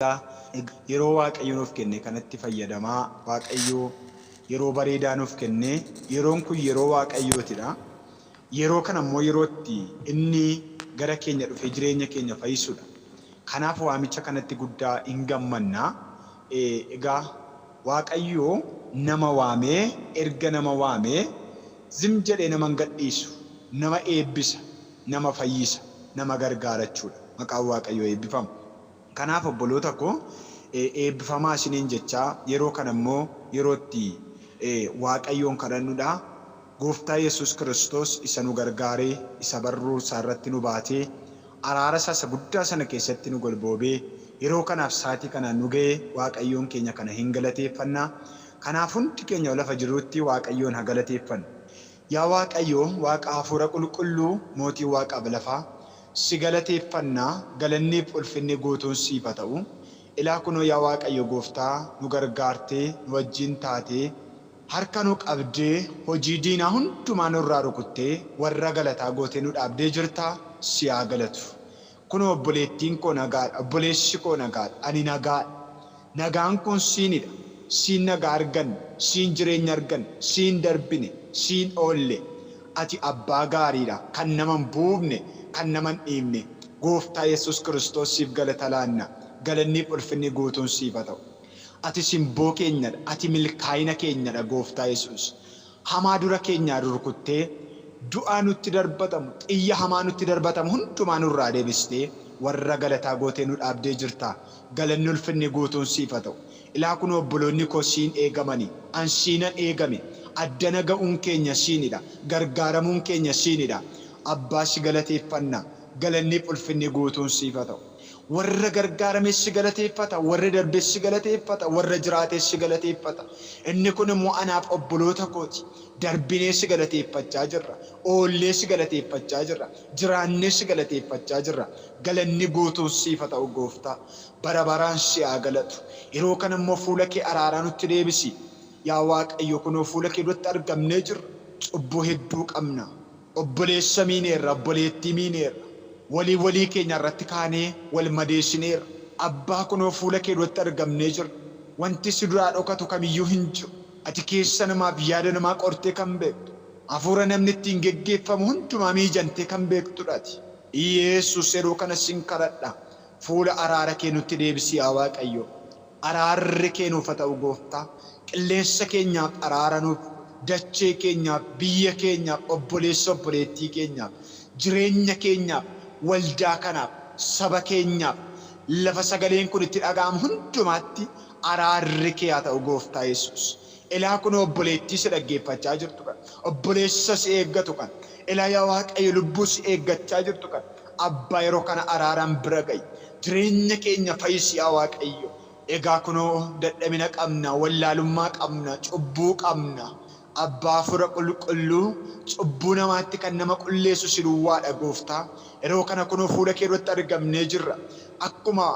Yeroo Waaqayyo nuuf kenne kanatti fayyadamaa. Waaqayyo yeroo bareedaa nuuf kenne. Yeroon kun yeroo Waaqayyootidha. Yeroo kana immoo yeroo itti inni gara keenya dhufee jireenya keenya fayyisudha. Kanaaf waamicha kanatti guddaa hin gammanna. Egaa Waaqayyo nama waamee erga nama waamee zim jedhee nama hin gadhiisu. Nama eebbisa, nama fayyisa, nama gargaara jechuudha. Maqaan Waaqayyoo eebbifamu. Kanaaf obboloota koo eebbifamaa isiniin jechaa yeroo kana immoo yeroo itti Waaqayyoon kadhannudha. Gooftaa Yesuus Kiristoos isa nu gargaaree, isa barruu isaa irratti nu baatee, araara isaa isa guddaa sana keessatti nu golboobee, yeroo kanaaf sa'aatii kanaan nu ga'e Waaqayyoon keenya kana hin galateeffanna. Kanaaf hundi keenya lafa jirrutti Waaqayyoon haa galateeffannu. Yaa Waaqayyo, Waaqa Hafuura Qulqulluu, mootii Waaqaaf lafaa, si galateeffanna, galanniif ulfinni guutuun siif haa ta'u. Ilaa kunoo yaa Waaqayyo Gooftaa, nu gargaartee, nu wajjin taatee, harka nu qabdee, hojii diinaa hundumaa nurraa rukuttee, warra galataa gootee nu dhaabdee jirta, si haa galatu. Kunoo obboleettiin koo nagaadha, obboleessi koo nagaadha, ani nagaadha. Nagaan kun siinidha. Siin nagaa arganne, siin jireenya arganne, siin darbine, siin oolle. Ati abbaa gaariidha, kan nama hin buufne, kan nama hin dhiifne. Gooftaa Yesuus Kiristoos siif galata laanna. Galanniif ulfinni guutuun siif haa ta'u. Ati simboo keenyadha, ati milkaa'ina keenyadha Gooftaa Yesuus. Hamaa dura keenyaa rukuttee, du'aa nutti darbatamu, xiyya hamaa nutti darbatamu hundumaa nurraa deebistee, warra galataa gootee nu dhaabdee jirta. Galanni ulfinni guutuun siif haa ta'u. Ilaa kunoo obboloonni koo siin eegamani, an siinan eegame. Addana ga'uun keenya siinidha. Gargaaramuun keenya siinidha. Abbaa si galateeffanna. Galanniif ulfinni guutuun siif haa ta'u. Warra gargaarames si galateeffata, warra darbes si galateeffata, warra jiraates si galateeffata. Inni kun immoo anaaf obboloota kooti. Darbinee si galateeffachaa jirra. Oollee si galateeffachaa jirra. Jiraannee si galateeffachaa jirra. Galanni guutuun siif haa ta'u Gooftaa. Bara baraan si haa galatu. Yeroo kana immoo fuula kee araaraa nutti deebisi. Yaa Waaqayyo kunoo fuula kee duratti argamnee jirra. Cubbuu hedduu qabna. Obboleessa miineerra, obboleettii miineerra. Walii walii keenya irratti kaanee wal madeessineerra. Abbaa kunoo fuula kee duratti argamnee jirra. Wanti si duraa dhokatu kamiyyuu hin jiru. Ati keessa namaaf yaada namaa qortee kan beektu. Hafuura namni ittiin geggeeffamu hundumaa miijantee kan beektudha ati. Iyeesus yeroo kana sin kadhadha. Fuula araara kee nutti deebisi yaa Waaqayyo. Araarri kee nuuf haa ta'u Gooftaa. Qilleensa keenyaaf araara nuuf godhi. Dachee keenyaaf, biyya keenyaaf, obboleessa obboleettii keenyaaf, jireenya keenyaaf, waldaa kanaaf, saba keenyaaf, lafa sagaleen kun itti dhaga'amu hundumaatti araarri kee haa ta'u Gooftaa Yesuus. Ilaa kunoo obboleettii si dhaggeeffachaa jirtu kana, obboleessa si eeggatu kana, ilaa yaa Waaqayyo lubbuu si eeggachaa jirtu kana, Abbaa yeroo kana araaraan bira ga'i. Jireenya keenya fayyisi yaa Waaqayyo. Egaa kunoo dadhabina qabna, wallaalummaa qabna, cubbuu qabna. Abbaa Hafuura Qulqulluu, cubbuu namaatti kan nama qulleessu si duwwaadha Gooftaa. Yeroo kana kunoo fuula kee duratti argamnee jirra. Akkuma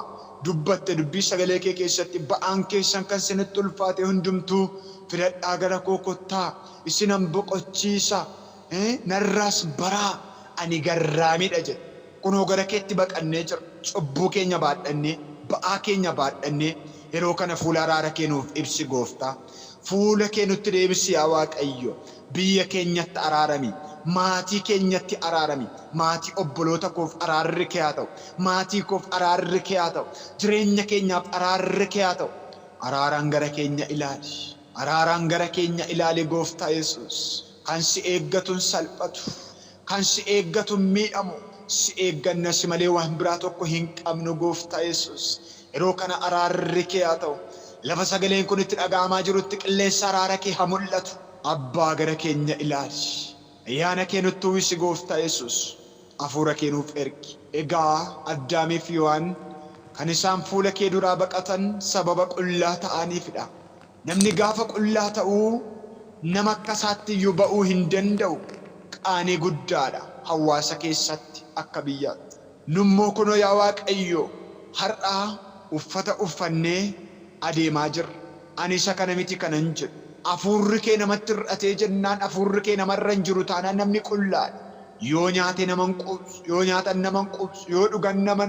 dubbatte dubbii sagalee kee keessatti ba'aan keessan kan isinitti ulfaate hundumtuu fidadhaa gara koo kottaa, isinan boqochiisa, narraas baraa, ani garraamiidha jette. Kunoo gara keetti baqannee jirra. Cubbuu keenya baadhannee, ba'aa keenya baadhannee, yeroo kana fuula araara kee nuuf ibsi Gooftaa. Fuula kee nutti deebisi yaa Waaqayyo. Biyya keenyatti araarami. Maatii keenyatti araarami. Maatii obboloota koof araarri kee haa ta'u. Maatii koof araarri kee haa ta'u. Jireenya keenyaaf araarri kee haa ta'u. Araaraan gara keenya ilaali. Araaraan gara keenya ilaali Gooftaa Yesuus. Kan si eeggatu hin salphatu. Kan si eeggatu hin miidhamu. Si eegganna si malee waan biraa tokko hin qabnu Gooftaa Yesuus. Yeroo kana araarri kee haa ta'u. Lafa sagaleen kun itti dhaga'amaa jirutti qilleensa araara kee haa mul'atu. Abbaa gara keenya ilaali. Ayyaana kee nutti uwwisi Gooftaa Yesuus. Hafuura kee nuuf ergi. Egaa Addaamiif Hewaan kan isaan fuula kee duraa baqatan sababa qullaa ta'aniifidha. Namni gaafa qullaa ta'u nama akka isaatti iyyuu ba'uu hin danda'u. Qaanii guddaadha hawaasa keessatti akka biyyaatti. Nummoo kunoo yaa Waaqayyo har'a uffata uffannee adeemaa jirra. Ani isa kana miti kanan jedhu. Hafuurri kee namatti hir'atee jennaan, hafuurri kee namarra hin jiru taanaan namni qullaadha. Yoo nyaate nama hin quubsu, yoo nyaatan nama hin quubsu, yoo dhugan nama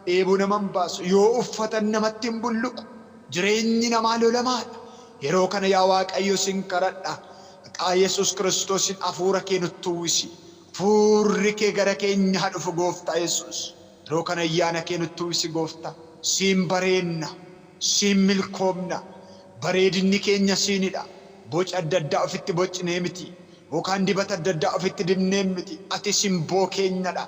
dheebuu nama hin baasu, yoo uffatan namatti hin bulluqu. Jireenyi namaa lolamaadha. Yeroo kana yaa Waaqayyo sin kadhadha. Maqaa Yesuus Kiristoosiin hafuura kee nutti uwwisi. Hafuurri kee gara keenya haa dhufu Gooftaa Yesuus. Yeroo kana ayyaana kee nutti uwwisi Gooftaa. Siin bareenna. Siin milkoomna. Bareedinni keenya siinidha. Boca adda addaa ofitti bocnee miti. Yookaan dibata adda addaa ofitti dibnee miti. Ati simboo keenyadha.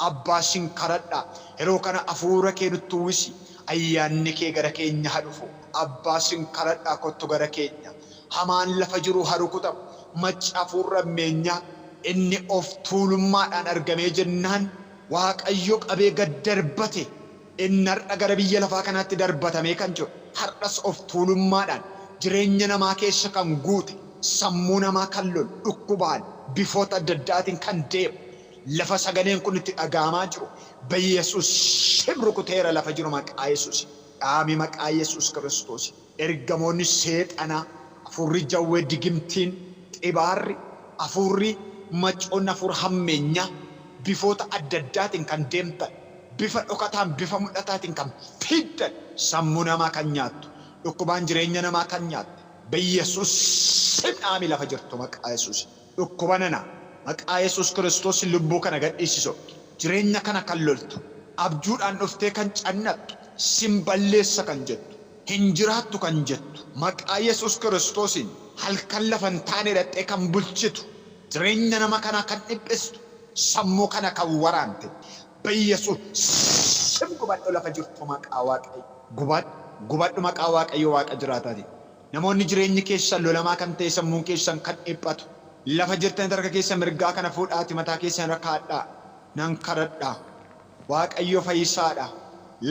Abbaa sin kadhadha. Yeroo kana hafuura kee nutti uwwisi. Ayyaanni kee gara keenya haa dhufu. Abbaa sin kadhadha kottu gara keenya. Hamaan lafa jiru haa rukutamu. Macci hafuurri hammeenyaa inni of tuulummaadhaan argamee jennaan Waaqayyo qabee gad darbate. Inni har'a gara biyya lafaa kanaatti darbatamee kan jiru, har'as of tuulummaadhaan jireenya namaa keessa kan guute, sammuu namaa kan lolu, dhukkubaan, bifoota adda addaatiin kan deemu, lafa sagaleen kun itti dhaga'amaa jiru, Beyesuus sim rukuteera lafa jiru maqaa Yesuusiin. Dhaami maqaa Yesuus Kiristoosiin. Ergamoonni seexanaa, hafuurri jawwee digimtiin, xibaarri, hafuurri maccoonni hafuura hammeenyaa bifoota adda addaatiin kan deemtan, bifa dhokataan bifa mul'ataatiin kan fiigdan, sammuu namaa kan nyaattu, dhukkubaan jireenya namaa kan nyaatte, Beyesuus sim dhaami lafa jirtu maqaa Yesuusiin. Dhukkuba nana maqaa Yesuus Kiristoosiin lubbuu kana gadhiisi sokki. Jireenya kana kan loltu, abjuudhaan dhuftee kan cannaqxu, sin balleessa kan jettu, hin jiraattu kan jettu, maqaa Yesuus Kiristoosiin halkan lafa hin taane dhaqxee kan bulchitu, jireenya nama kanaa kan dhiphistu, sammuu kana kan waraante, Beyesuus sim gubadhu lafa jirtu maqaa Waaqayyo. Gubadhu, gubadhu maqaa Waaqayyo Waaqa jiraataatiin. Namoonni jireenyi keessan lolamaa kan ta'e sammuun keessan kan dhiphatu, lafa jirtanitti harka keessan mirgaa kana fuudhaati mataa keessan irra kaa'adhaa. Nan kadhadha. Waaqayyo fayyisaadha.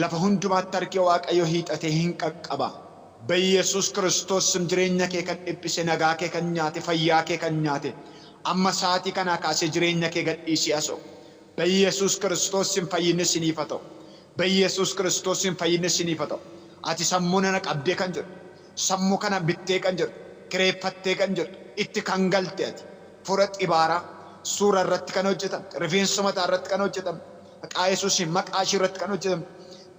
Lafa hundumaatti harki Waaqayyo hiixatee hin qaqqaba. Beyesuus Kiristoos sim jireenya kee kan dhiphise, nagaa kee kan nyaate, fayyaa kee kan nyaate, amma sa'aatii kanaa kaasee jireenya kee gadhiisii asoo. Beyesuus Kiristoos sim fayyinni isiniif haa ta'u. Beyesuus Kiristoos sim fayyinni isiniif haa ta'u. Ati sammuu nana qabdee kan jirtu, sammuu kana bittee kan jirtu, kireeffattee kan jirtu, itti kan galte ati. Fura xibaaraa, suura irratti kan hojjetamte, rifeensa mataa irratti kan hojjetamte, maqaa Yesuusiin maqaa ishee irratti kan hojjetamte,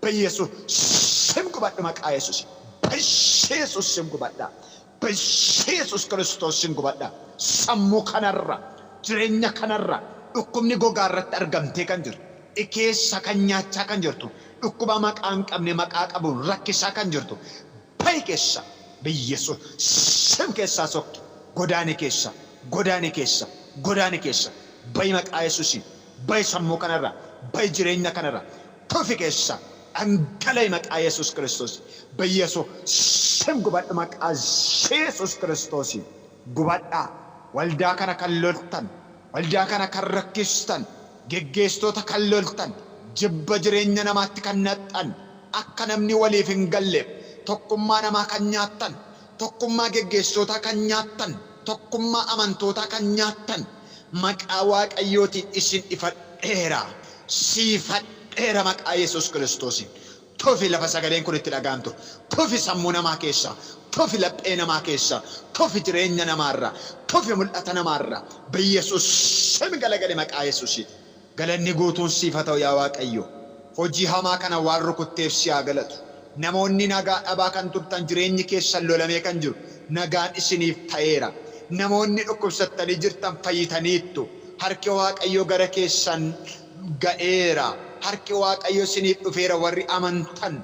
Beyesuus sim gubadhu maqaa Yesuusiin. Beyesuus sim gubadhaa. Beyesuus Kiristoos sim gubadhaa. Sammuu kanarra, jireenya kanarra, dhukkubni gogaa irratti argamtee kan jirtu, keessa kan nyaachaa kan jirtu, dhukkuba maqaa hin qabne maqaa qabuun rakkisaa kan jirtu, bahi keessa, Beyesuus sim keessaa sokki, godaani keessa, godaani keessa, godaani keessa, bahi maqaa Yesuusiin, bahi sammuu kanarra, bahi jireenya kanarra, tufi keessa, dhangala'i maqaa Yesuus Kiristoos. Beyesuus sim gubadhu maqaa Yesuus Kiristoosiin. Gubadhaa. Waldaa kana kan loltan, waldaa kana kan rakkistan, geggeessitoota kan loltan, jibba jireenya namaatti kan naqxan, akka namni waliif hin galleef tokkummaa namaa kan nyaattan, tokkummaa geggeessitootaa kan nyaattan, tokkummaa amantootaa kan nyaattan, maqaa Waaqayyootiin isin ifadheera, siifadheera maqaa Yesuus Kiristoosiin. Tufi lafa sagaleen kun itti dhaga'amtu, tufi sammuu namaa keessa, tufi laphee namaa keessa, tufi jireenya namaarra, tufi mul'ata namaarra, Beyesuus sim galagale maqaa Yesuusiin. Galanni guutuun siif haa ta'u yaa Waaqayyo. Hojii hamaa kana waan rukutteef si haa galatu. Namoonni nagaa dhabaa kan turtan jireenyi keessan lolamee kan jiru nagaan isiniif ta'eera. Namoonni dhukkubsattanii jirtan fayyitaniittu. Harki Waaqayyoo gara keessan ga'eera. Harki Waaqayyoo isiniif dhufeera warri amantan.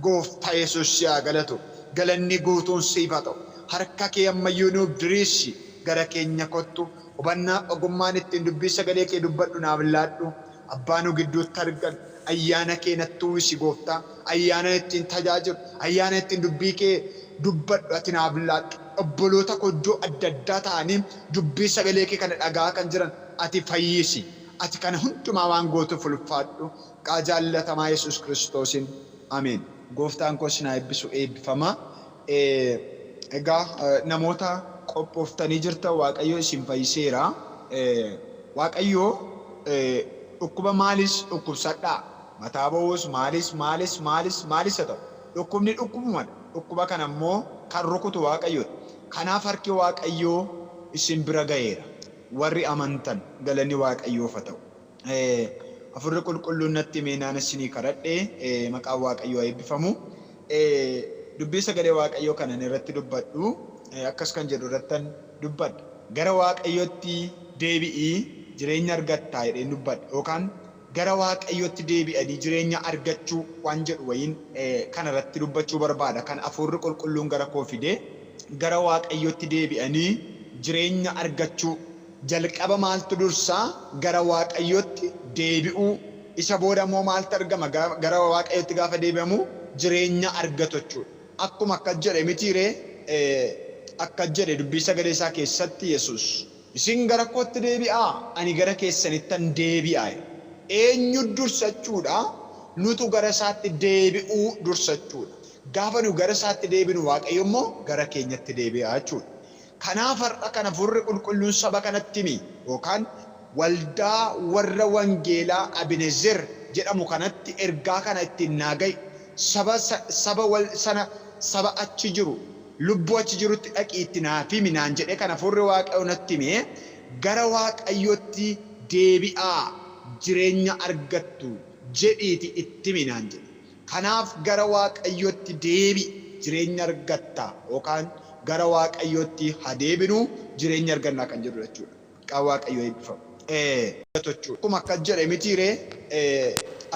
Gooftaa Yesuus si haa galatu. Galanni guutuun siif haa ta'u. Harka kee ammayyuu nuuf diriirsi. Gara keenya kottu. Hubannaaf ogummaan ittiin dubbii sagalee kee dubbadhu naaf laadhu. Abbaa nu gidduutti argami. Ayyaana kee natti uwwisi Gooftaa. Ayyaana ittiin tajaajilu, ayyaana ittiin dubbii kee dubbadhu ati naaf laadhu. Obboloota koo iddoo adda addaa ta'anii dubbii sagalee kee kana dhaga'aa kan jiran ati fayyisi. Ati kana hundumaa waan gootuuf ulfaadhu. Maqaa jaallatamaa Yesuus Kiristoosiin. Ameen. Gooftaan koo isin haa eebbisu, eebbifamaa. Egaa namoota qophooftanii jirtan Waaqayyo isin fayyiseera. Waaqayyo dhukkuba maalis dhukkubsadhaa, mataa bowwuus maalis maalis maalis maalis haa ta'u. Dhukkubni dhukkubumadha. Dhukkuba kana immoo kan rukutu Waaqayyodha. Kanaaf harki Waaqayyoo isin bira ga'eera. Warri amantan galanni Waaqayyoof haa ta'u. Hafuurri Qulqulluun natti himee naan isinii kadhadhe, maqaan Waaqayyoo haa eebbifamu. Dubbii sagalee Waaqayyoo kanan irratti dubbadhu akkas kan jedhu irrattan dubbadha. Gara Waaqayyootti deebi'ii jireenya argattaa jedheen dubbadha. Yookaan gara Waaqayyootti deebi'anii jireenya argachuu waan jedhu wayiin kana irratti dubbachuu barbaada. Kan Hafuurri Qulqulluun gara koo fide gara Waaqayyootti deebi'anii jireenya argachuu. Jalqaba maaltu dursaa? Gara Waaqayyootti deebi'uu. Isa booda immoo maaltu argama? Gara Waaqayyootti gaafa deebi'amu jireenya argatu jechuudha. Akkuma akkas jedhe mitiiree, akkas jedhe dubbii sagalee isaa keessatti Yesuus. Isin gara kootti deebi'aa, ani gara keessanittan deebi'a. Eenyu dursa jechuudha? Nutu gara isaatti deebi'uu dursa jechuudha. Gaafa nu gara isaatti deebinu Waaqayyo immoo gara keenyatti deebi'a jechuudha. Kanaaf har'a kan Hafuurri Qulqulluun saba kanatti himi yookaan waldaa warra wangeelaa Abinezer jedhamu kanatti ergaa kana ittiin naa ga'i. Saba saba wal sana saba achi jiru, lubbuu achi jirutti dhaqii itti naaf himi naan jedhee kan Hafuurri Waaqayyoo natti hime gara Waaqayyootti deebi'aa jireenya argattu jedhiiti itti himi naan jedhe. Kanaaf gara Waaqayyootti deebi'i jireenya argatta yookaan gara Waaqayyootti haa deebinu jireenya argannaa kan jedhudha jechuudha. Maqaan Waaqayyoo eebbifamu. Akkuma akkas jedhe mitiiree,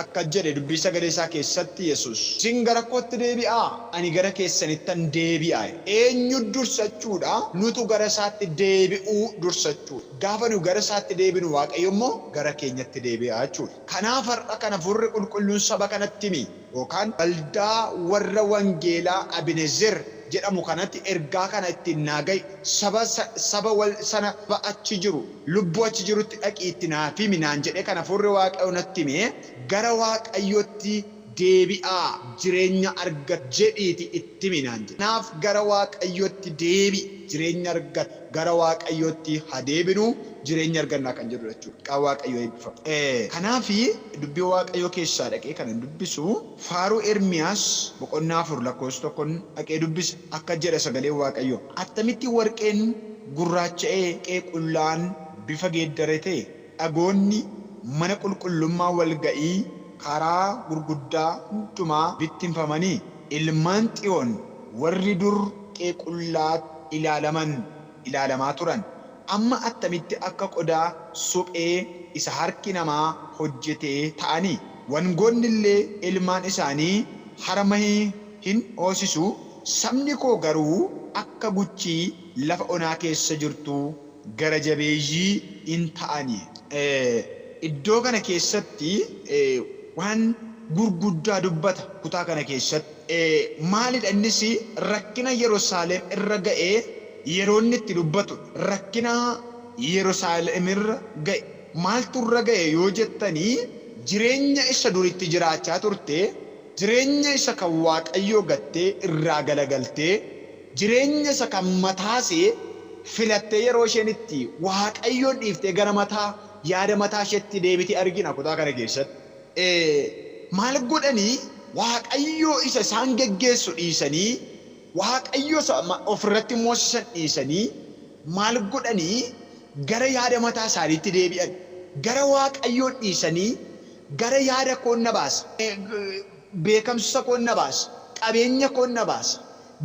akkas jedhe dubbii sagalee isaa keessatti Yesuus. Isin gara kootti deebi'aa, ani gara keessanittan deebi'a. Eenyu dursa jechuudha? Nutu gara isaatti deebi'uu dursa jechuudha. Gaafa nu gara isaatti deebinu Waaqayyo immoo gara keenyatti deebi'a jechuudha. Kanaaf har'a kan Hafuurri Qulqulluun saba kanatti himi yookaan waldaa warra wangeelaa Abinezer jedhamu kanatti ergaa kana ittiin naa ga'i. Saba saba wal sana achi jiru, lubbuu achi jirutti dhaqii itti naaf himi naan jedhee kan Hafuurri Waaqayyoo natti hime gara Waaqayyootti deebi'aa jireenya argattu jedhiiti itti himi naan jedhe. Kanaaf gara Waaqayyootti deebi'i jireenya argatta. Gara Waaqayyootti haa deebinu jireenya argannaa kan jedhudha jechuudha. Maqaan Waaqayyoo eebbifamu. Kanaaf dubbii Waaqayyoo keessaa dhaqee kanan dubbisu Faaruu Ermiyaas boqonnaa 4 lakkoofsa 1 dhaqee dubbisa. Akkas jedha sagaleen Waaqayyoo. Attamitti warqeen gurraacha'ee warqee qullaa'aan bifa geeddarate? Dhagoonni mana qulqullummaa wal ga'ii karaa gurguddaa hundumaa bittinfamanii? Ilmaan Xiyoon warri dur warqee qullaa'aatti ilaalaman ilaalamaa turan, amma attamitti akka qodaa suphee isa harki namaa hojjetee ta'anii? Wangoonni illee ilmaan isaanii harma hin hoosisu, sabni koo garuu akka guchii lafa onaa keessa jirtuu gara jabeeyyii in ta'ani. Iddoo kana keessatti waan gurguddaa dubbata kutaa kana keessatti. Maalidha innis? Rakkina Yerusaalem irra ga'e yeroo inni itti dubbatudha. Rakkina Yerusaalem irra ga'e. Maaltu irra ga'e yoo jettanii, jireenya isa duritti jiraachaa turte, jireenya isa kan Waaqayyoo gattee irraa galagaltee, jireenya isa kan mataasee filattee yeroo isheen itti Waaqayyoon dhiiftee gara mataa yaada mataa isheetti deebite argina kutaa kana keessatti. Maal godhanii? Waaqayyoo isa isaan geggeessu dhiisanii, Waaqayyoo isa ofirratti moosisan dhiisanii, maal godhanii? Gara yaada mataa isaaniitti deebi'an. Gara Waaqayyoon dhiisanii gara yaada koon na baasa, beekamsa koon na baasa, qabeenya koon na baasa,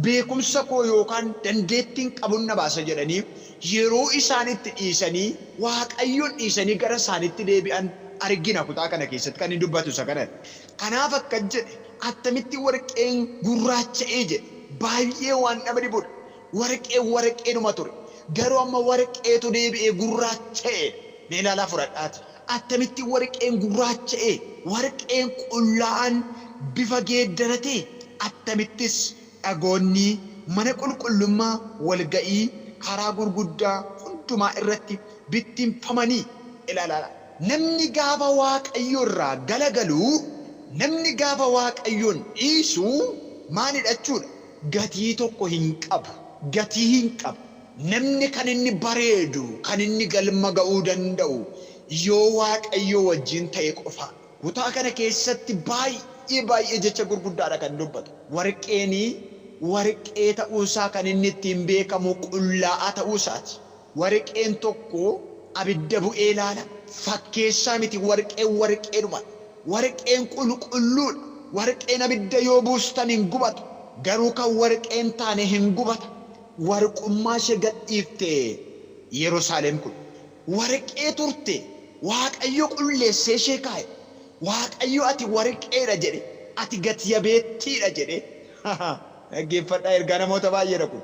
beekumsa koo yookaan dandeettiin qabun na baasa jedhanii yeroo isaan itti dhiisanii Waaqayyoon dhiisanii gara isaaniitti deebi'an argina kutaa kana keessatti kan inni dubbatu isa kanadha. Kanaaf akkas jedhe, attamitti warqeen gurraacha'ee jedhe. Baay'ee waan nama dhibudha. Warqeen warqeenuma ture. Garuu amma warqeetu deebi'ee gurraacha'e. Mee ilaalaa fudhadhaati. Attamitti warqeen gurraacha'e, warqeen qullaa'aan bifa geeddarate, attamittis dhagoonni mana qulqullummaa walga'ii karaa gurguddaa hundumaa irratti bittinfamanii? Ilaalaa. Namni gaafa Waaqayyo irraa galagalu, namni gaafa Waaqayyoon dhiisu maalidha jechuudha? Gatii tokko hin qabu. Gatii hin qabu. Namni kan inni bareedu, kan inni galma ga'uu danda'u yoo Waaqayyo wajjin ta'e qofa. Kutaa kana keessatti baay'ee baay'ee jecha gurguddaadha kan dubbatu. Warqeen warqee ta'uusaa kan inni ittiin beekamu qullaa'aa ta'uu isaati. Warqeen tokko Abidda bu'ee ilaala. Fakkeessaa miti, warqeen warqeedhuma. Warqeen qulqulluudha. Warqeen abidda yoo buustan hin gubatu. Garuu kan warqeen taane hin gubata. Warqummaa ishee gadhiifte Yerusaalem kun. Warqee turte, Waaqayyo qulleessee ishee kaa'e. Waaqayyo ati warqeedha jedhe, ati gati-jabeettiidha jedhe. Dhaggeeffadhaa, ergaa namoota baay'eedha kun.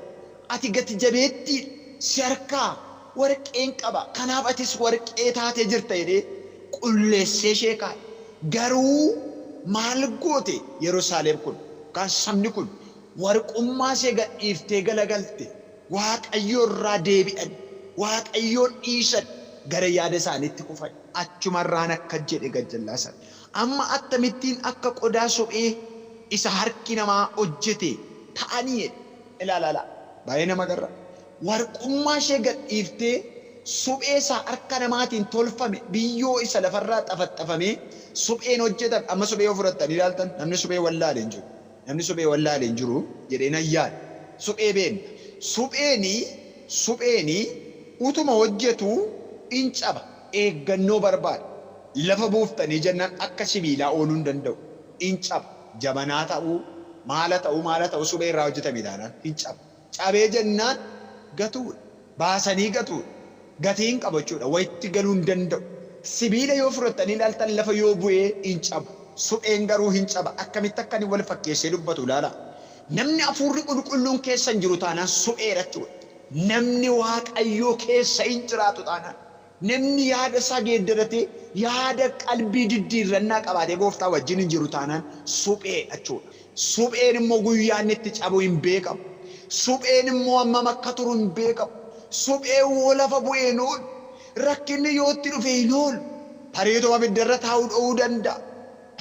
Ati gati-jabeettiidha, si harkaa warqeen qaba, kanaaf atis warqee taatee jirta jedhee qulleessee ishee kaa'e. Garuu maal goote Yerusaalem kun yookaan sabni kun? Warqummaa ishee gadhiiftee galagalte. Waaqayyo irraa deebi'an, Waaqayyoon dhiisan, gara yaada isaaniitti kufan. Achumarraan akkas jedhe gajjallaa sana. Amma attamittiin akka qodaa suphee isa harki namaa hojjete ta'anii jedhe. Ilaalaa, baay'ee nama garra. Warqummaa ishee gadhiiftee suphee isaa harka namaatiin tolfame, biyyoo isa lafarraa xafaxafamee supheen hojjetame. Amma suphee yoo fudhattanii ilaaltan, namni suphee wallaale hin jiru. Namni suphee wallaale hin jiru jedhee nan yaada. Suphee beenna. Supheeni utuma hojjetu in caba. Eeggannoo barbaada. Lafa buuftanii jennaan akka sibiilaa ooluu hin danda'u. In caba. Jabanaa ta'uu, maala ta'uu, maala ta'uu, suphee irraa hojjetame taanaan hin caba. Cabee jennaan gatuudha. Baasanii gatuudha. Gatii hin qabu jechuudha. Wayitti galuu hin danda'u. Sibiila yoo fudhattanii ilaaltan, lafa yoo bu'ee hin cabu. Supheen garuu hin caba. Akkamitti akka inni wal fakkeessee dubbatu ilaala. Namni hafuurri qulqulluun keessa hin jiru taanaan supheedha jechuudha. Namni Waaqayyoo keessa hin jiraatu taanaan, namni yaada isaa geeddaratee, yaada qalbii diddiirrannaa qabaatee gooftaa wajjin hin jiru taanaan supheedha jechuudha. Supheen immoo guyyaa inni itti cabu hin beekamu. Supheen immoo hammam akka turu hin beekamu. Supheen woo lafa bu'ee hin oolu. Rakkinni yoo itti dhufe hin oolu. Tarii utuma abiddarra taa'uu dho'uu danda'a.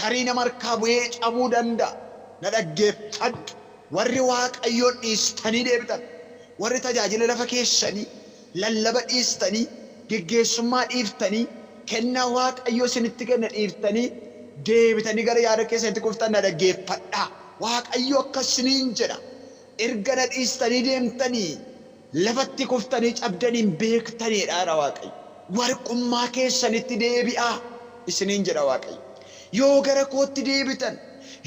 Tarii nama harkaa bu'ee cabuu danda'a. Na dhaggeeffadhu. Warri Waaqayyoon dhiistanii deebitan, warri tajaajila lafa keessanii, lallaba dhiistanii, geggeessummaa dhiiftanii, kennaa Waaqayyoo isinitti kenne dhiiftanii deebitanii gara yaada keessanitti kuftan, na dhaggeeffadhaa. Waaqayyo akkas isiniin jedha. Erga na dhiistanii deemtanii lafatti kuftanii cabdanii hin beektaniidha jedha Waaqayyo. Warqummaa keessanitti deebi'aa isiniin jedha Waaqayyo. Yoo gara kootti deebitan,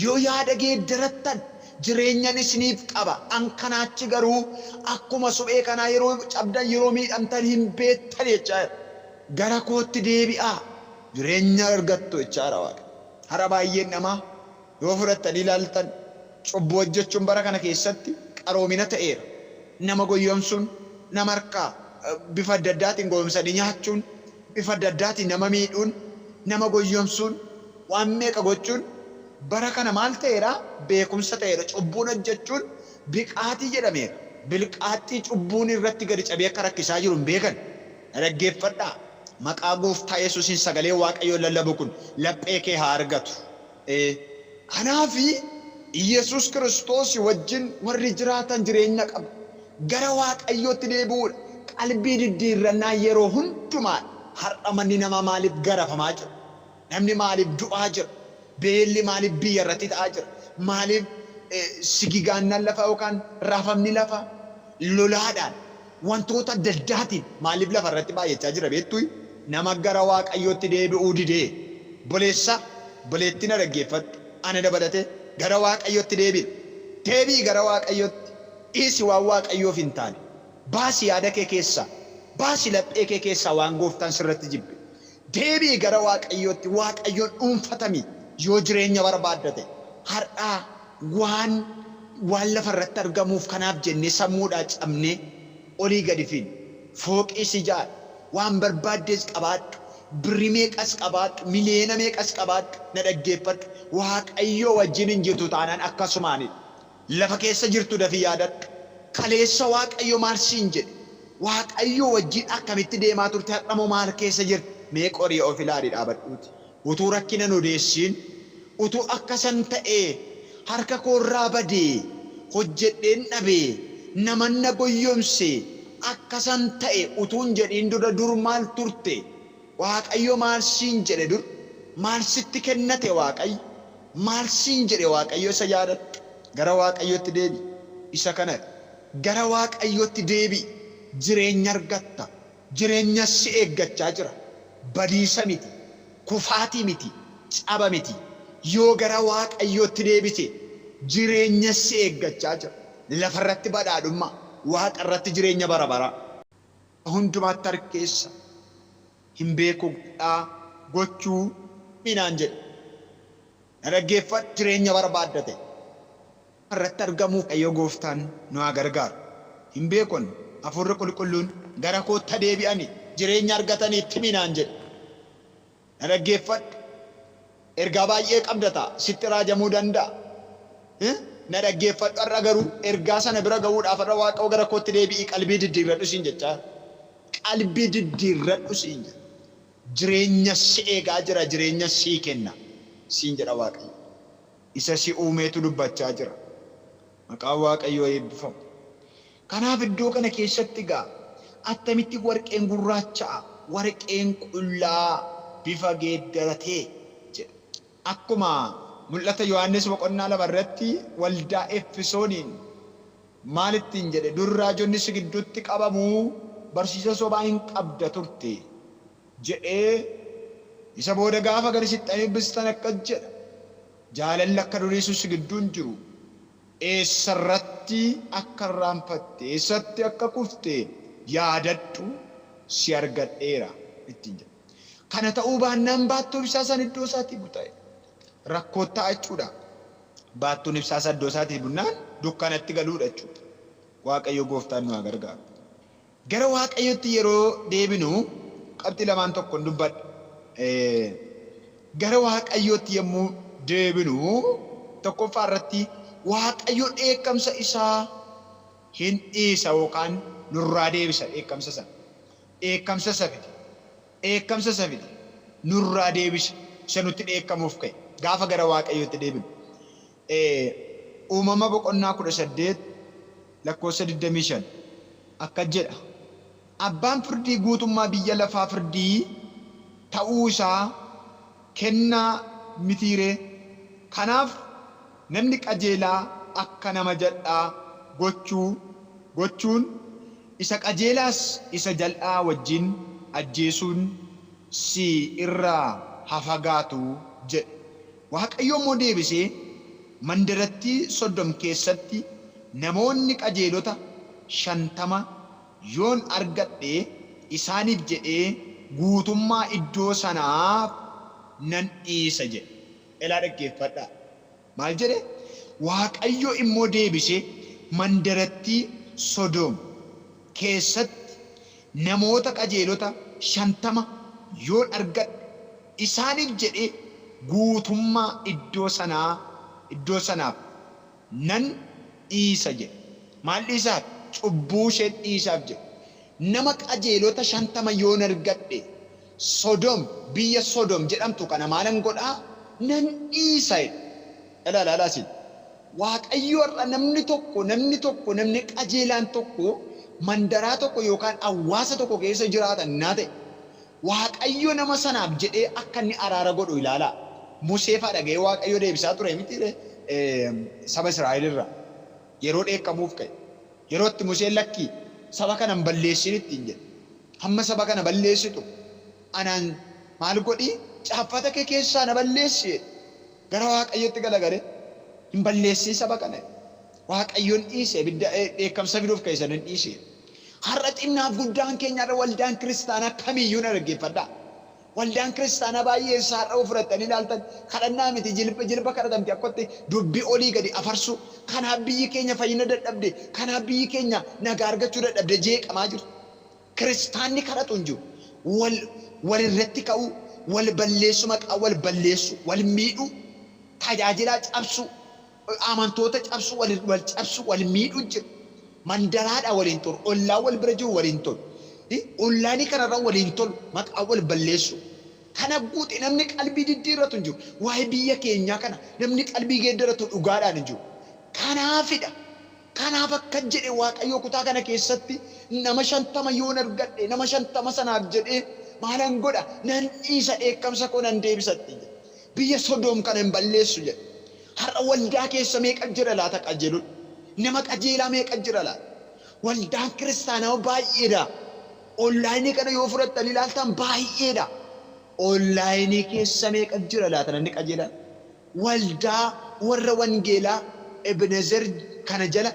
yoo yaada geeddarattan, jireenyan isiniif qaba. An kanaachi garuu akkuma suphee kanaa yeroo cabdan, yeroo miidhamtan hin beektan jechaa jira. Gara kootti deebi'aa, jireenya argattu jechaa jira Waaqayyo. Har'a baay'een namaa yoo fudhattanii ilaaltan, cubbuu hojjechuun bara kana keessatti qaroomina ta'eera. Nama goyyomsuun, nama harkaa bifa adda addaatiin goyomsanii nyaachuun, bifa adda addaatiin nama miidhuun, nama goyyomsuun, waan meeqa gochuun bara kana maal ta'eera? Beekumsa ta'eera. Cubbuun hojjechuun biqaatii jedhameera. Bilqaaxxii cubbuun irratti gadi cabee akka rakkisaa jiru hin beekan. Na dhaggeeffadhaa. Maqaa gooftaa Yesuusiin sagalee Waaqayyoo lallabu kun laphee kee haa argatu. Kanaafi Yesuus Kiristoos wajjin warri jiraatan jireenya qabu. Gara Waaqayyootti deebi'uudha. Qalbii diddiirrannaa yeroo hundumaa. Har'a manni namaa maaliif garafamaa jira? Namni maaliif du'aa jira? Beelli maaliif biyya irratti ta'aa jira? Maaliif sigigaannaan lafaa yookaan raafamni lafaa lolaadhaan, wantoota adda addaatiin maaliif lafa irratti baay'achaa jira beektuu? Nama gara Waaqayyootti deebi'uu didee. Obboleessa, obboleettii, na dhaggeeffadhu. Ana dabalatee gara Waaqayyootti deebi'a. Deebi'i gara Waaqayyootti. Dhiisi waan Waaqayyoof hin taane. Baasi yaada kee keessaa. Baasi laphee kee keessaa waan gooftaan sirratti jibbe. Deebi'i gara Waaqayyootti. Waaqayyoon dhuunfatami yoo jireenya barbaadda ta'e. Har'aa waan lafa irratti argamuuf kanaaf jennee sammuudhaa cabnee olii gadi fiigna. Fooqiis ijaari. Waan barbaaddes qabaadhu. Birri meeqas qabaadhu. Miliyoona meeqas qabaadhu. Na dhaggeeffadhu. Waaqayyoo wajjin hin jirtu taanaan akkasumaanidha. Lafa keessa jirtu dafii yaadadhu. Kaleessa Waaqayyo maal siin jedhe? Waaqayyo wajjin akkamitti deemaa turte? Har'a maal keessa jirti? Mee qorii of ilaali dhaabadhuuti. Utuu rakkina hin odeessiin, utuu akkasan ta'ee, harka koorraa badee, hojjedheen dhabee, naman na goyyomse, akkasan ta'e utuu hin jedhiin dura dur maal turte? Waaqayyo maal siin jedhe dur? Maal sitti kennate Waaqayyo? Maal siin jedhe Waaqayyo? Isa yaadadhu. Gara Waaqayyootti deebi'i. Isa kanadha. Gara Waaqayyootti deebi'i. Jireenya argatta. Jireenya si eeggachaa jira. Badiisa miti, kufaatii miti, caba miti. Yoo gara Waaqayyootti deebite jireenya si eeggachaa jira. Lafarratti badhaadhummaa, waaqarratti jireenya bara baraa. Hundumaatti harkeessa hin beeku godhaa gochuu minaan jedhe. Na dhaggeeffadhu, jireenya barbaadda ta'e. Irratti argamuu Waaqayyo gooftaan nu haa gargaaru. Hin beekon hafuurri qulqulluun gara kootta deebi'ani jireenya argatanii itti himi naan jedhe. Na dhaggeeffadhu. Ergaa baay'ee qabda ta'a. Sitti raajamuu danda'a. Na dhaggeeffadhu, har'a garuu ergaa sana bira ga'uudhaaf har'a Waaqayyo gara kootti deebi'ii qalbii diddiirradhu siin jechaa jira. Qalbii diddiirradhu siin jedha. Jireenya si eegaa jira, jireenya sii kenna siin jedha Waaqayyo. Isa si uumeetu dubbachaa jira. Maqaan Waaqayyoo eebbifamu. Kanaaf iddoo kana keessatti egaa attamitti warqeen gurraacha'a, warqeen qullaa bifa geeddaratee jedha. Akkuma Mul'ata Yohaannis boqonnaa 2 irratti waldaa Efesooniin maal ittiin jedhe, dur raajonni si gidduutti qabamu, barsiisa sobaa hin qabda turte jedhee, isa booda gaafa gadi siqxanii dubbistan akkas jedha, jaalalli akka durii sun si gidduu hin jiru, eessarratti akka irraanfatte, eessatti akka kufte yaadadhu, si argadheera ittiin jedha. Kana ta'uu baannaan baattuu ibsaa san iddoo isaatii buta. Rakkoo ta'a jechuudha. Baattuun ibsaa isaa iddoo isaatii bunnaan dukkanatti galuudha jechuudha. Waaqayyo gooftaan nu haa gargaaru. Gara Waaqayyotti yeroo deebinu qabxii lamaan tokkon dubbadha. Gara Waaqayyootti yommuu deebinu, tokkoffaa irratti Waaqayyo dheekkamsa isaa hin dhiisa yookaan nurraa deebisa dheekkamsa sana. Dheekkamsa isa fide. Dheekkamsa isa fide nurraa deebisa, isa nutti dheekkamuuf ka'e, gaafa gara Waaqayyootti deebinu. Uumama boqonnaa 18 lakkoofsa 25 akkas jedha, Abbaan firdii guutummaa biyya lafaa firdii ta'uu isaa kennaa mitii ree? Kanaaf namni qajeelaa akka nama jal'aa gochuu gochuun, isa qajeelaas isa jal'aa wajjin ajjeesuun si irraa haa fagaatu jedhe. Waaqayyo immoo deebisee, Mandarattii Sodom keessatti namoonni qajeelota 50 yoon argadhe, isaaniif jedhee guutummaa iddoo sanaaf nan dhiisa jedhe. Elaa dhaggeeffadhaa. Maal jedhe? Waaqayyo immoo deebisee, Mandarattii Sodoom keessatti namoota qajeelota 50 yoon argadhe, isaaniif jedhee guutummaa iddoo sanaa iddoo sanaaf nan dhiisa jedhe. Maal dhiisaaf? Cubbuu isheen dhiisaaf jedhe. Nama qajeelota 50 yoon argadhe, Sodom, biyya Sodom jedhamtu kana maalan godhaa? Nan dhiisa jedhe. Ilaa ilaalaa isin. Waaqayyo har'a namni tokko, namni tokko, namni qajeelaan tokko mandaraa tokko yookaan hawaasa tokko keessa jiraata innaa ta'e, Waaqayyo nama sanaaf jedhee akka inni araara godhu ilaalaa. Musee faa dhaga'ee Waaqayyo deebisaa ture miti ree saba Israa'el irraa yeroo dheekkamuuf ka'e. Yeroo itti Museen lakkii saba kana hin balleessin ittiin jedhe. Hamma saba kana balleessitu anaan maal godhi, caaffata kee keessaa na balleessi jedhe. Gara Waaqayyotti galagalee hin balleessin saba kana jedhe. Waaqayyoon dhiise, ibidda dheekkamsa fiduuf ka'e sana hin dhiise. Har'a xinnaaf guddaan keenya, har'a waldaan kiristaanaa kamiyyuu, na dhaggeeffadhaa. Waldaan kiristaanaa baay'een isaa har'a of fudhattanii ilaaltan kadhannaa miti, jilba jilba kadhatamti akkatti dubbii olii gadi afarsuu. Kanaaf biyyi keenya fayyina dadhabde, kanaaf biyyi keenya nagaa argachuu dadhabde, jeeqamaa jirti. Kiristaanni kadhatu hin jiru. Wal wal irratti ka'uu, wal balleessuu, maqaa wal balleessuu, wal miidhuu, tajaajilaa cabsuu, amantoota cabsuu, wal wal cabsuu, wal miidhuu jira. Mandaraadhaa waliin tolu, ollaa wal bira jiru waliin tolu. Ollaanii kanarra waliin tolu, maqaa wal balleessuu. Kana guute namni qalbii diddiirratu hin jiru. Waa'ee biyya keenyaa kana namni qalbii geeddaratu dhugaadhaan hin jiru. Kanaafidha. Kanaaf akkas jedhe Waaqayyo kutaa kana keessatti, nama 50 yoon argadhe, nama 50 sanaaf jedhee maalan godha? Nan dhiisa, dheekkamsa koo nan deebisa ittiin jedhe. Biyya Sodoom kana hin balleessu jedhe. Har'a waldaa keessa meeqa jira laata qajeelonni? Nama qajeelaa meeqa jira laata? Waldaan kiristaanaa baay'eedha. Onlaayinii kana yoo fudhattan ilaaltan baay'eedha. Onlaayinii keessa meeqa jira laata namni qajeelaan? Waldaa warra wangeelaa Ebenezer kana jala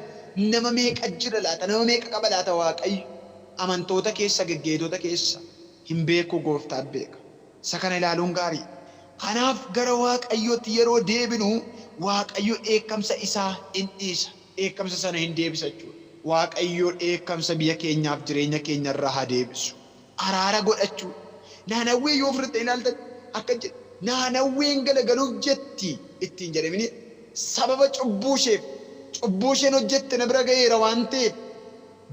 nama meeqa jira laata? Nama meeqa qaba laata Waaqayyo? Amantoota keessa, geggeessitoota keessa hin beeku, gooftaan beeka. Isa kana ilaaluun gaarii. Kanaaf gara Waaqayyootti yeroo deebinu Waaqayyo dheekkamsa isaa hin dhiisa. Dheekkamsa sana hin deebisa jechuudha. Waaqayyo dheekkamsa biyya keenyaaf jireenya keenya irraa haa deebisu. Araara godhachuu. Naanawwee yoo fudhatte ilaaltan akka jedhe Naanawween galagaluuf jetti ittiin jedhamini sababa cubbuu isheef cubbuu isheen hojjette na bira ga'eera waan ta'eef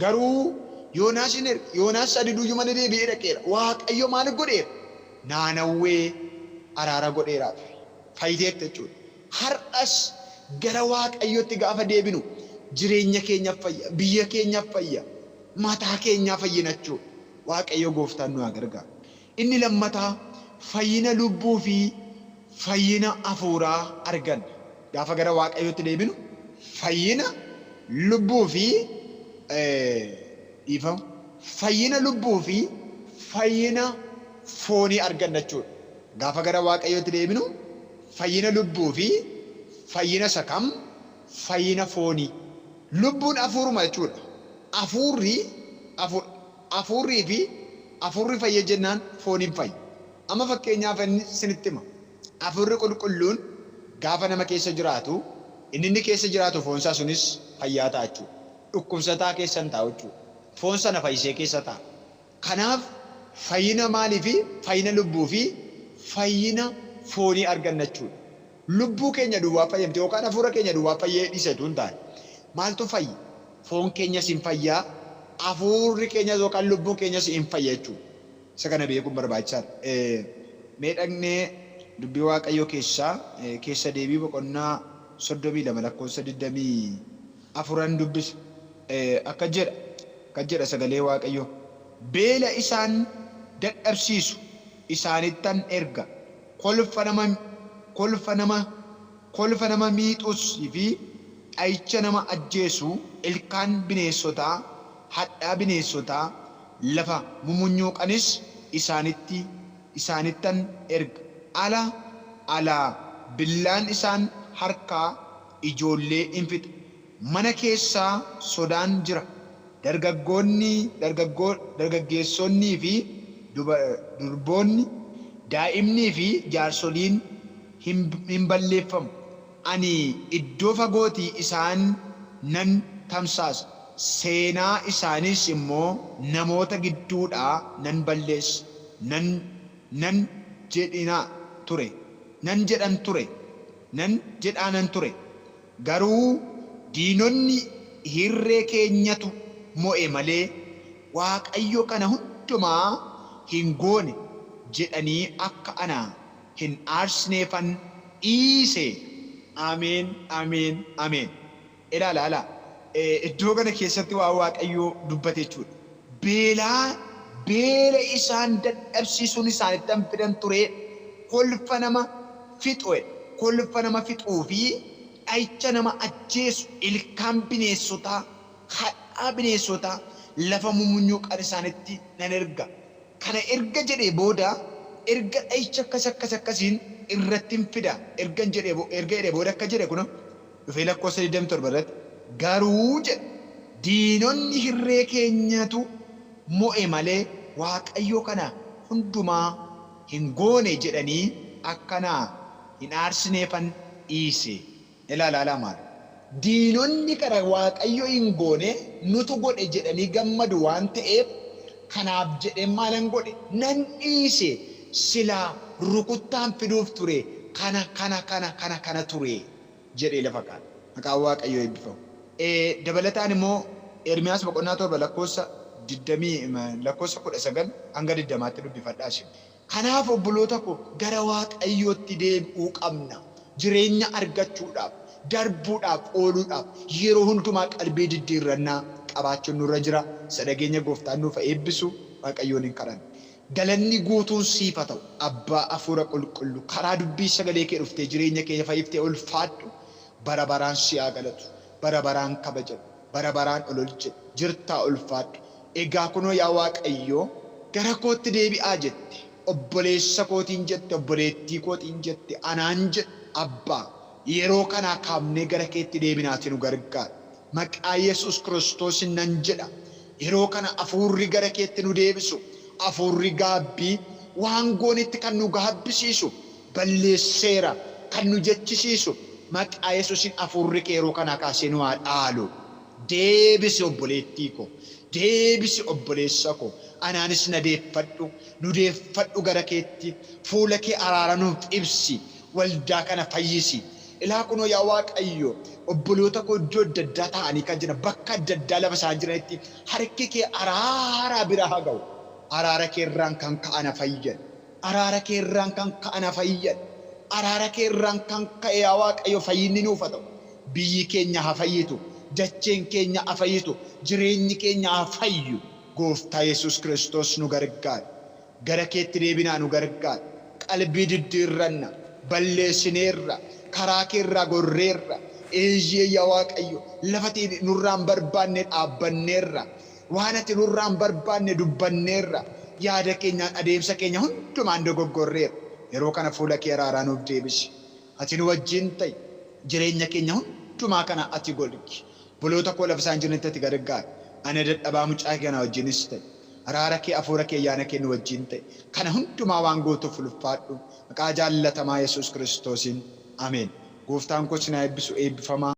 garuu Yoonaas hin erge. Yoonaas sadiduyyuu mana deebi'ee dhaqeera. Waaqayyo maal godheera? Naanawwee araara godheeraaf. Fayyiteetti jechuudha. Har'as gara Waaqayyootti gaafa deebinu jireenya keenyaaf fayya, biyya keenyaaf fayya, mataa keenyaa fayyina jechuudha. Waaqayyo gooftaan nu haa gargaaru. Inni lammataa fayyina lubbuu fi fayyina hafuuraa arganna. Gaafa gara Waaqayyootti deebinu fayyina lubbuu fi dhiifama fayyina lubbuu fi fayyina foonii arganna jechuudha. Gaafa gara Waaqayyootti deebinu fayyina lubbuu fi fayyina isa kam? Fayyina foonii. Lubbuun hafuuruma jechuudha. Hafuurri hafuurrii fi hafuurri fayya jennaan fooniin fayya. Amma fakkeenyaaf inni isinitti hima. Hafuurri qulqulluun gaafa nama keessa jiraatu inni keessa jiraatu foonsaa sunis fayyaa ta'a jechuudha. Dhukkubsataa keessa hin taa'u jechuudha. Foon sana fayyisee keessa taa'a. Kanaaf fayyina maalii fi fayyina lubbuu fi fayyina foonii arganna jechuudha. Lubbuu keenya duwwaa fayyamte yookaan hafuura keenya duwwaa fayyee dhiisetu hin taane. Maaltu fayya? Foon keenyas hin fayyaa, hafuurri keenyas yookaan lubbuun keenyas hin fayya jechuudha. Isa kana beekuun barbaachisaadha. Mee dhaqnee dubbii Waaqayyoo keessaa keessa deebii boqonnaa 32 lakkoofsa 24 dubbisa. Akka jedha sagalee Waaqayyoo. Beela isaan dadhabsiisu isaanittan erga. Kolfa nama miixus fi dha'icha nama ajjeesu, ilkaan bineensotaa, hadhaa bineensotaa, lafa mumunyuuqanis isaanittan erga. Ala alaa billaan isaan harkaa ijoollee in fixa. Mana keessaa sodaan jira. Dargaggeessonnii fi durboonni, daa'imnii fi jaarsoliin hin balleeffamu. Ani iddoo fagootii isaan nan tamsaasa. Seenaa isaanis immoo namoota gidduudhaa nan balleessa. Nan jedhina ture. Nan jedhan ture. Nan jedhaanan ture. Garuu diinonni hirree keenyatu mo'e malee Waaqayyo kana hundumaa hin goone jedhanii akka ana hin aarsineefan dhiise. Ameen, ameen, ameen. Ilaala, ilaala. Iddoo kana keessatti waan Waaqayyo dubbate jechuudha. Beela isaan dadhabsiisuun isaanitti fidan ture. Kolfa nama fixu, kolfa nama fixuu fi dha'icha nama ajjeesu, ilkaan bineensotaa, hadhaa bineensotaa, lafa mumunyuuqan isaanitti nan erga. Kana erga jedhee booda erga dha'icha akkas akkas akkasiin irratti hin fida. Erga jedhee booda akka jedhe kun dhufee lakkoofsa 27 irratti garuu jedhe diinonni hirree keenyatu mo'e malee Waaqayyo kana hundumaa hin goone jedhanii akkana hin aarsineefan dhiise. Ilaala ilaala maal. Diinonni kana Waaqayyo hin goone nutu godhe jedhanii gammadu waan ta'eef kanaaf jedhee maalan godhe nan dhiise, silaa rukuttaan fiduuf ture kana kana kana kana kana ture jedhee lafa kaa'e. Maqaan Waaqayyoo eebbifamu. Dabalataan immoo Ermiyaas boqonnaa 7 lakkoofsa 20 lakkoofsa 19 hanga 20tti dubbifadhaa isin. Kanaaf obboloota koo gara Waaqayyootti deebi'uu qabna. Jireenya argachuudhaaf, darbuudhaaf, ooluudhaaf yeroo hundumaa qalbii diddiirrannaa qabaachuun nurra jira. Isa dhageenya gooftaan nuuf eebbisu Waaqayyoon hin kadhanna. Galanni guutuun siif haa ta'u. Abbaa hafuura qulqullu karaa dubbii sagalee kee dhuftee jireenya keenya fayyiftee ulfaadhu. Bara baraan si haa galatu. Bara baraan kabajamu. Bara baraan ol ol jedhu. Jirtaa ulfaadhu. Egaa kunoo yaa Waaqayyo, gara kootti deebi'aa jette. Obboleessa kootiin jette, obboleettii kootiin jette, anaan jette, Abbaa. Yeroo kanaa kaafnee gara keetti deebinaati nu gargaari. Maqaa Yesuus Kiristoosiin nan jedha. Yeroo kana hafuurri gara keetti nu deebisu, hafuurri gaabbii waan goonetti kan nu gaabbisiisu, balleesseera kan nu jechisiisu, maqaa Yesuusiin hafuurri kee yeroo kanaa kaasee nu haa dhaalu. Deebisi obboleettii koo, deebisi obboleessa koo, anaanis na deeffadhu, nu deeffadhu gara keetti, fuula kee araara nuuf ibsi, waldaa kana fayyisi. Ilaa kunoo yaa Waaqayyo, obboloota koo iddoo adda addaa taa'anii kan jiran, bakka adda addaa lafa isaan jiranitti harki kee araaraa bira haa ga'u. Araara kee irraan kan ka'an fayyan. Araara kee irraan kan ka'an fayyan. Araara kee irraan kan ka'e yaa Waaqayyo fayyinni nuuf haa ta'u. Biyyi keenya haa fayyitu. Dacheen keenya haa fayyitu. Jireenyi keenya haa fayyu. Gooftaa Yesuus Kiristoos nu gargaari. Gara keetti deebinaa nu gargaari. Qalbii diddiirranna. Balleessineerra. Karaa kee irraa gorreerra. Eeyyee yaa Waaqayyo, lafa ati nurraan barbaanne dhaabbanneerra. Waan ati nurraan barbaanne dubbanneerra. Yaada keenyaan adeemsa keenya hundumaan dogoggorreerra. Yeroo kana fuula kee araaraa nuuf deebisi. Ati nu wajjin ta'i. Jireenya keenya hundumaa kana ati golgi. Obboloota koo lafa isaan jiranitti ati gargaari. Ana dadhabaa mucaa kee kana wajjinis ta'i. Araara kee, hafuura kee, ayyaana kee nu wajjin ta'i. Kana hundumaa waan gootuuf ulfaadhu. Maqaa jaallatamaa Yesuus Kiristoosiin. Ameen. Gooftaan koo isin haa eebbisu, eebbifamaa.